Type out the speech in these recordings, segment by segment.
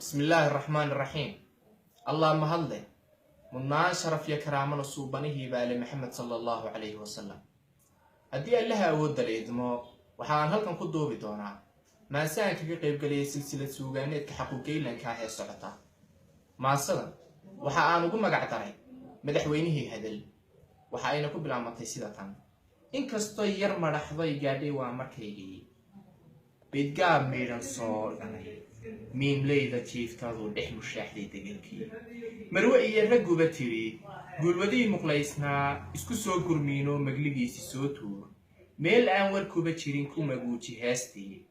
Bismillaahi araxmaan iraxiim. Allah mahadleh, mudnaan, sharaf iyo karaamana suubanihii baale Maxamed sala Allahu calayhi wasalam. Haddii Allaha awoodda la idmo, waxa aan halkan ku duubi doonaa maanse aan kaga qaybgeliyay silsilad suugaaneedka xaquugeylanka ah ee socota. Maansadan waxa aan ugu magac daray Madaxweynihii Hadal. Waxa ayna ku bilaabmatay sida tan: Inkastoo yar madhaxday gaadhay, waa markaygii bidgaab miidhan soo dhalay, miimleyda jiiftadu dhex mushaaxday degelkii, marwe iyo ragguba tiri guulwadihii muqlaysnaa isku soo gurmiino, magligiisi soo tuur, meel aan warkuba jirin ku maguuji heestii.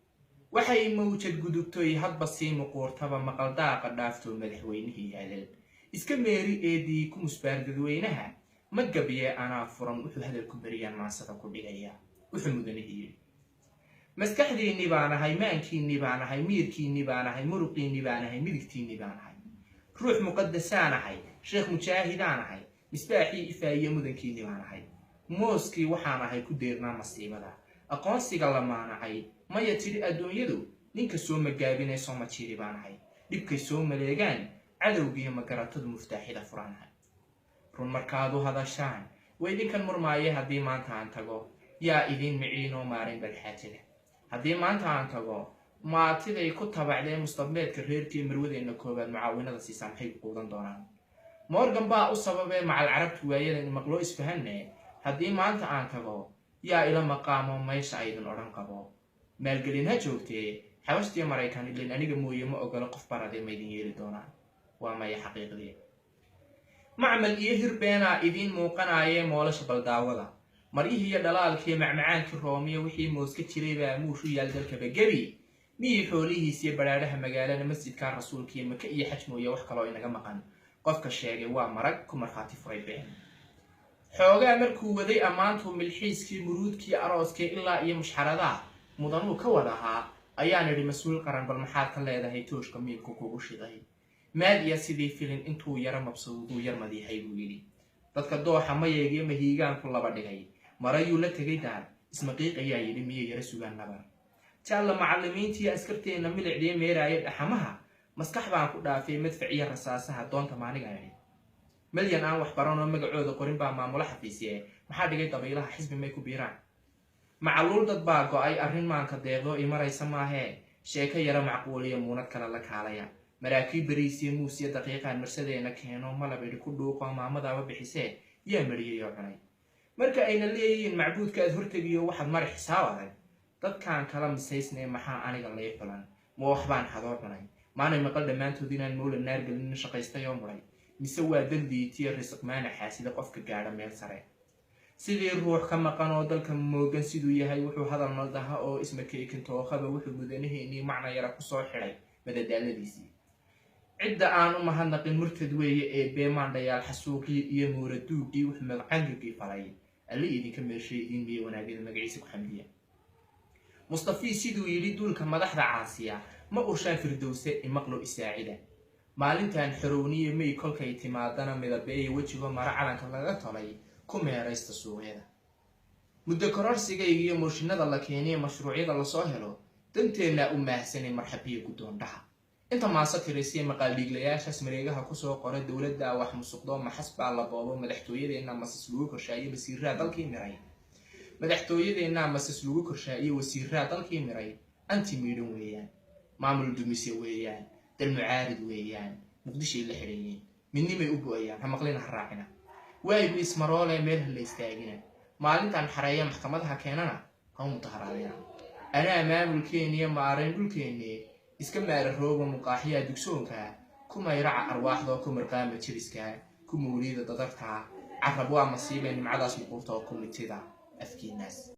Waxay mawjad gudubtoy hadba sii muquurtaba, maqaldaaqa dhaaftoo madaxweynihii hadal iska meeri eedii ku musbaar dadweynaha ma gabiye anaa furan. Wuxuu hadalku mariyaan maansada ku dhigaya. Wuxuu mudanihii yidhi: Maskaxdiinnii baan ahay, maankiinnii baan ahay, miirkiinnii baan ahay, muruqiinnii baan ahay, midigtiinnii baan ahay, ruux muqadasaan ahay, sheekh mujaahidaan ahay, misbaaxii ifaayiye mudankiinnii baan ahay, mooskii waxaan ahay ku deernaa masiibada aqoonsiga la maanacay. Maya tidhi adduunyadu ninka soo magaabinay, soo majiiri baan ahay, dhibkay soo maleegaan cadowgiiyo magaratadu muftaaxida furaan ahay. Run markaad u hadashaan way idinkan murmaaye, haddii maanta aan tago yaa idiin miciinoo maarayn balxaajada? Haddii maanta aan tago maatiday ku tabacdee mustambeedka reerkii marwadeenna koowaad mucaawinada siisaa maxay ku quudan doonaan? Morgan baa u sababee macal carabtu waayadan maqloo isfahanne. Haddii maanta aan tago yaa ila maqaamo meesha aydin odhan qabo maalgelin ha joogtee? Xabashtiyo Maraykan ilin aniga mooye ma ogolo qof baradee, maydin yeeli doonaan? Waa maya xaqiiqdii. Macmal iyo hirbeenaa idiin muuqanaayee moolasha baldaawada, maryihii iyo dhalaalkiiyo macmacaankii Roomiya wixii mooska jiraybaa muushu yaal dalkaba gebi, miyii xoolihiisiyo badhaadhaha magaalana, masjidka Rasuulkiiyo Maka iyo xaj mooye wax kaloo inaga maqan qofka sheegay waa marag ku markhaati furay been. Xoogaa markuu waday ammaantuu milxiiskii, muruudkii arooskii ilaa iyo mushxaradaha mudanuu ka wad ahaa, ayaan idhi: Mas-uul qaran, bal maxaad ka leedahay tooshka miilku kugu shiday? Maad iyo sidii filin intuu yaro mabsuuduu yar madiixay buu yidhi: Dadka dooxa mayeegiyo mahiigaanku laba dhigay, marayuu la tegay daar ismaqiiq ayaa yidhi miyay yaro sugaan nabar jaalla macallimiintiiyo askarteenna milicdii meeraaya dhaxamaha. Maskax baan ku dhaafay madfac iyo rasaasaha doonta maaniga idhi. Malyan aan wax baranoo magacooda qorin baa maamulo xafiisye, maxaa dhigay dabaylaha? Xisbi may ku biiraan? Macaluul dad baa go-ay, arrin maanka deeqdoo imaraysa maahee, sheeko yaro macquuliya muunad kale la kaalaya. Maraakiib beriisiyo muus iyo daqiiqaan marsadeena keeno, malab idhi ku dhuuqo, maamadaaba bixisee yaa mariyay oo cunay? Marka ayna leeyihiin macbuudka aad hortegiyo waxaad mari xisaab adag, dadkaan kala misaysnee maxaa aniga lay xulan? Ma waxbaan hadoo cunay? Maanay maqal dhammaantood inaan mawla naar gelinin shaqaystay oo muray? Mise waa daldiitiyo risiq maana xaasida qofka gaadha meel sare? Sidii ruux ka maqan oo dalka moogan siduu yahay, wuxuu hadal naldaha oo ismakeekin tookhaba. Wuxuu mudanaheennii macna yara kusoo xidhay madadaaladiisii. Cidda aan u mahadnaqin murtad weeye ee beemaandhayaal xasuuqii iyo muuraduugii wuxuu magacangagii falay. Alle idinka meeshay idiin miye wanaagyada magaciisa ku xamdiya? Mustafii siduu yidhi duulka madaxda caasiya ma urshaan firdowse imaqlo isaacida. Maalintan xorowniye may kolkay timaadana midabeeye wejigo mara calanka laga tolay ku meeraysta suuqyada. Muddo kororsigayga iyo mooshinada la keeniya mashruucyada lasoo helo danteennaa u maahsanay, marxabiya guddoondhaha. Inta maanse tiraysiya maqaaldhiiglayaashaas mareegaha kusoo qora dowladda wax musuqdo, maxas baa la boobo, madaxtooyadeenna masas lagu korshaayo, wasiiraa dalkii miray, madaxtooyadeenna masas lagu korshaayo, wasiiraa dalkii miray, anti miidhan weeyaan, maamul dumise weeyaan, dal mucaarid weeyaan, Muqdishoay la xidhayeen, midnimay u go-ayaan, ha maqlina ha raacina, waayigu ismaroole meel ha la istaagina. Maalintan xareeya maxkamadaha keenana ha u mudaharaadina. Anaa maamulkeeniyo maarayn dhulkeennii iska maara rooga, muqaaxiyaa dugsoonka ku mayraca, arwaaxdoo ku mirqaama jiriska, ku mawliida dadarta carab waa masiibee nimcadaas muquurta oo ku mitida afkiinaas.